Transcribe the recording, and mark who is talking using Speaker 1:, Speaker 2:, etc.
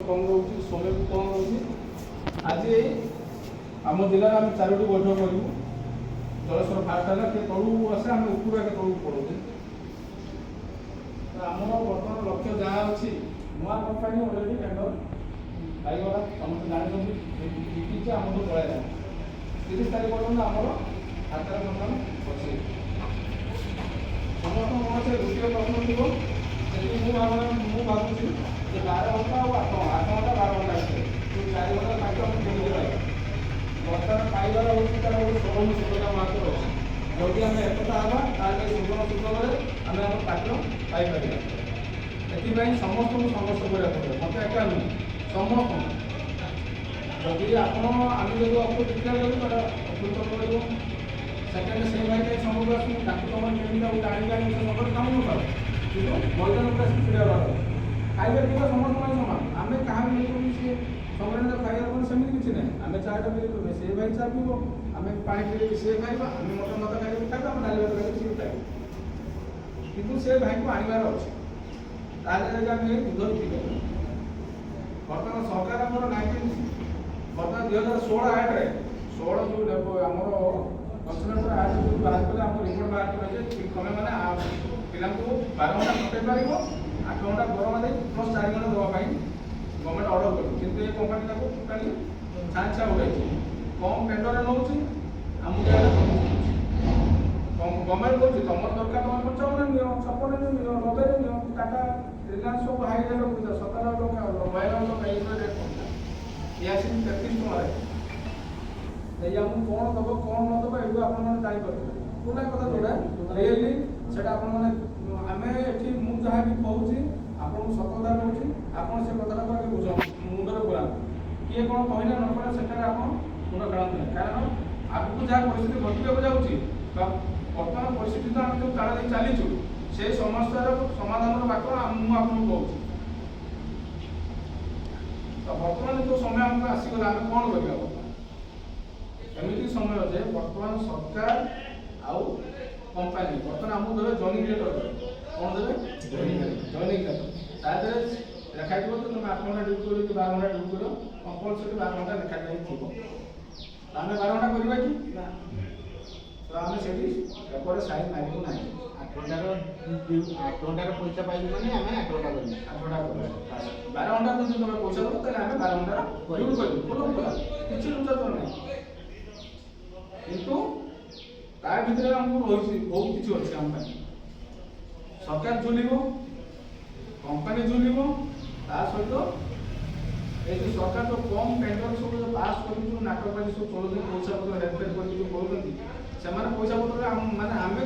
Speaker 1: କମ୍ ରହୁଛି, ସମୟ ବି କମ୍ ରହୁଛି। ଆଜି ଆମ ଜିଲ୍ଲାରେ ଆମେ ଚାରୋଟି ବୈଠକ କରିବୁ। ଜଳେଶ୍ୱର ଫାଷ୍ଟ ହେଲା। ଟିକେ ତଳକୁ ଆସେ, ଆମେ ଉପରୁ ଆଗେ ତଳକୁ ପଳଉଛେ। ତ ଆମର ବର୍ତ୍ତମାନ ଲକ୍ଷ୍ୟ ଯାହା ଅଛି, ନୂଆ କମ୍ପାନୀ ଅଲରେଡ଼ି ଟେଣ୍ଡର ପାଇଗଲା, ସମସ୍ତେ ଜାଣିଛନ୍ତି, ଜିତିଛି, ଆମଠୁ ପଳେଇଲା। 30 ତାରିଖ ପର୍ଯ୍ୟନ୍ତ ଆମର ଖାତାରେ ବର୍ତ୍ତମାନ ଅଛି। ସମସ୍ତଙ୍କ ମନରେ ସେ ଗୋଟିଏ ପ୍ରଶ୍ନ ଥିବ। ସେଠି ମୁଁ ଭାବୁଛି ଯେ 12 ଘଣ୍ଟା ଆଉ 8 ଘଣ୍ଟା, 12 ଘଣ୍ଟା ଭିତରେ ଯୋଉ 4 ଘଣ୍ଟା, ତାଙ୍କୁ ଆମେ କେମିତି ପାଇବା? ବର୍ତ୍ତମାନ ପାଇବାର ହେଉଛି ତାର ଗୋଟେ ସୁବର୍ଣ୍ଣ ସୁଯୋଗ ଆମ ହାତରେ ଅଛି। ଯଦି ଆମେ ଏକତା ହେବା, ତାହେଲେ ସୁବର୍ଣ୍ଣ ସୁଯୋଗରେ ଆମେ ଆମ ପ୍ରାପ୍ୟ ପାଇପାରିବା। ଏଥିପାଇଁ ସମସ୍ତଙ୍କୁ ସଂଘର୍ଷ କରିବାକୁ ପଡ଼ିବ, ମୋତେ ଏକା ନୁହେଁ, ସମସ୍ତଙ୍କୁ। ଯଦି ଆପଣ ଆମେ ଯଦି ଅଫ୍ ଡିକ୍ଲେୟାର କରିବୁ, ତାହେଲେ ଅଫିସ କରିବ। ସେକେଣ୍ଡ, ସେଇ ଭାଇ କାହିଁ ସମ୍ମୁଖ ଆସୁନି? ତାକୁ ତମର କେମିତି ଆଉ ଟାଣି ଟାଣି ସେ ସବୁବେଳେ କାମ ନଥାଉ, କିନ୍ତୁ ମଇଦାନ ଉପରେ ଆସିକି ଛିଡ଼ା ହେବାର ଅଛି। ଖାଇବା ପିଇବା ସମସ୍ତଙ୍କ ପାଇଁ ସମାନ। ଆମେ କାହାକୁ ଇଏ କରୁଛୁ, ସିଏ ସମୟରେ ଖାଇବା ମାନେ ସେମିତି କିଛି ନାହିଁ। ଆମେ ଚାଟା ପିଇଲେ ସେ ଭାଇ ଚା ପିଇବ, ଆମେ ପାଣି ପିଇଲେ ବି ସିଏ ଖାଇବ, ଆମେ ମଟନ ଭାତ ଖାଇଲେ ବି ଖାଇବ, ଆମେ ଡାଲି ଭାତ ଖାଇଲେ ସିଏ ବି ଖାଇବ। କିନ୍ତୁ ସେ ଭାଇକୁ ଆଣିବାର ଅଛି, ତାହେଲେ ଯାଇକି ଆମେ ଏ ଯୁଦ୍ଧ ଜିତିପାରିବା। ବର୍ତ୍ତମାନ ସରକାର ଆମର 19, ବର୍ତ୍ତମାନ 2016 ଆକ୍ଟରେ, 16 ଯେଉଁ ଆମର କନସଲଟର ଆକ୍ଟ ଯେଉଁ ବାହାର କଲେ, ଆମ ରିପୋର୍ଟ ବାହାର କଲେ ଯେ ତମେ ମାନେ ପିଲାଙ୍କୁ 12 ଘଣ୍ଟା ଖଟେଇ ପାରିବ, 8 ଘଣ୍ଟା ଦରମା ଦେଇ ପ୍ଲସ୍ 4 ଘଣ୍ଟା ଦେବା ପାଇଁ ଗଭର୍ଣ୍ଣମେଣ୍ଟ ଅର୍ଡର କରିବ। କିନ୍ତୁ ଏ କମ୍ପାନୀ ତାକୁ ଟୋଟାଲି ଛାଁ ଛାଁ ଉଡ଼ାଇଛି। କମ୍ ଟେଣ୍ଡରରେ ନେଉଛି, ଆମକୁ ଗଭର୍ଣ୍ଣମେଣ୍ଟ କହୁଛି, ତମର ଦରକାର ତମେ 55 ନିଅ, 56 ନିଅ, 90ରେ ନିଅ। ଟାଟା, ରିଲାଏନ୍ସ ସବୁ ହାଇ ରେଟ୍ ରଖୁଛ, 97 ଟଙ୍କା, 92 ଟଙ୍କା ଏଇଭଳି ରେଟ୍ ପଡ଼ିଲା। ଇଏ ଆସିକି 33 ଟଙ୍କାରେ। ଏଇ ଆମକୁ କ'ଣ ଦେବ, କ'ଣ ନ ଦେବ, ଏଇଠୁ ଆପଣମାନେ ଜାଣିପାରୁଥିବେ। ପୁରୁଣା କଥା ଯୋଉଟା ରିଏଲି ସେଟା ଆପଣମାନେ, ଆମେ ଏଠି ମୁଁ ଯାହା ବି କହୁଛି, ଆପଣଙ୍କୁ ସତ କଥା କହୁଛି। ଆପଣ ସେ କଥାଟାକୁ ଆଗେ ବୁଝ, ମୁଣ୍ଡରେ ପୁରାନ୍ତୁ। କିଏ କ'ଣ କହିଲେ ନ କହିଲେ, ସେଠାରେ ଆପଣ ମୁଣ୍ଡ ଖେଳାନ୍ତୁ ନାହିଁ। କାରଣ ଆଗକୁ ଯାହା ପରିସ୍ଥିତି ଘଟିବାକୁ ଯାଉଛି ବା ବର୍ତ୍ତମାନ ପରିସ୍ଥିତି ତ ଆମେ ଯେଉଁ ତାଳ ଦେଇ ଚାଲିଛୁ, ସେ ସମସ୍ୟାର ସମାଧାନର ବାଟ ମୁଁ ଆପଣଙ୍କୁ କହୁଛି। ତ ବର୍ତ୍ତମାନ ଯେଉଁ ସମୟ ଆମକୁ ଆସିଗଲା, ଆମେ କ'ଣ କରିବା? ବର୍ତ୍ତମାନ ଏମିତି ସମୟ ଯେ ବର୍ତ୍ତମାନ ସରକାର ଆଉ କମ୍ପାନୀ ବର୍ତ୍ତମାନ ଆମକୁ ଦେବେ ଜଏନିଂ ଲେଟର। କ'ଣ ଦେବେ? Joining letter. ତା ଦେହରେ ଲେଖା ହେଇଥିବ ଯେ ତୁମେ 8 ଘଣ୍ଟା ଡ୍ୟୁଟି କରିବ କି 12 ଘଣ୍ଟା ଡ୍ୟୁଟି କରିବ। କମ୍ପଲସରି 12 ଘଣ୍ଟା ଲେଖାଯାଇଥିବ। ତ ଆମେ 12 ଘଣ୍ଟା କରିବା କି? ତ ଆମେ ସେଠି ପେପରରେ ସାଇନ୍ ମାରିବୁ ନାହିଁ।
Speaker 2: 8 ଘଣ୍ଟାର, 8 ଘଣ୍ଟାର ପଇସା ପାଇବୁ ମାନେ ଆମେ 8 ଘଣ୍ଟା କରିବୁ।
Speaker 1: 8 ଘଣ୍ଟା କରିବୁ। 12 ଘଣ୍ଟା ଯଦି ତମେ ପଇସା ଦେବ, ତାହେଲେ ଆମେ 12 ଘଣ୍ଟାର ଡ୍ୟୁଟି କରିବୁ। ଖୋଲ ଖୋଲା, କିଛି ଲୁଚାଚୋର ନାହିଁ। କିନ୍ତୁ ତା ଭିତରେ ଆମକୁ ରହିଛି, ବହୁତ କିଛି ଅଛି ଆମ ପାଇଁ। ସରକାର ଝୁଲିବ, କମ୍ପାନୀ ଝୁଲିବ। ତା ସହିତ ଏଇ ଯୋଉ ସରକାର ଯୋଉ କମ୍ ଟେଣ୍ଡର ସବୁ ଯୋଉ ପାସ୍ କରିକି ଯୋଉ ନାଟକବାଜି ସବୁ ଚଳୁଛନ୍ତି, ପଇସା ପତ୍ର ହେରଫେର କରିକି ଯୋଉ କରୁଛନ୍ତି, ସେମାନେ ପଇସା ପତ୍ରରେ ମାନେ ଆମେ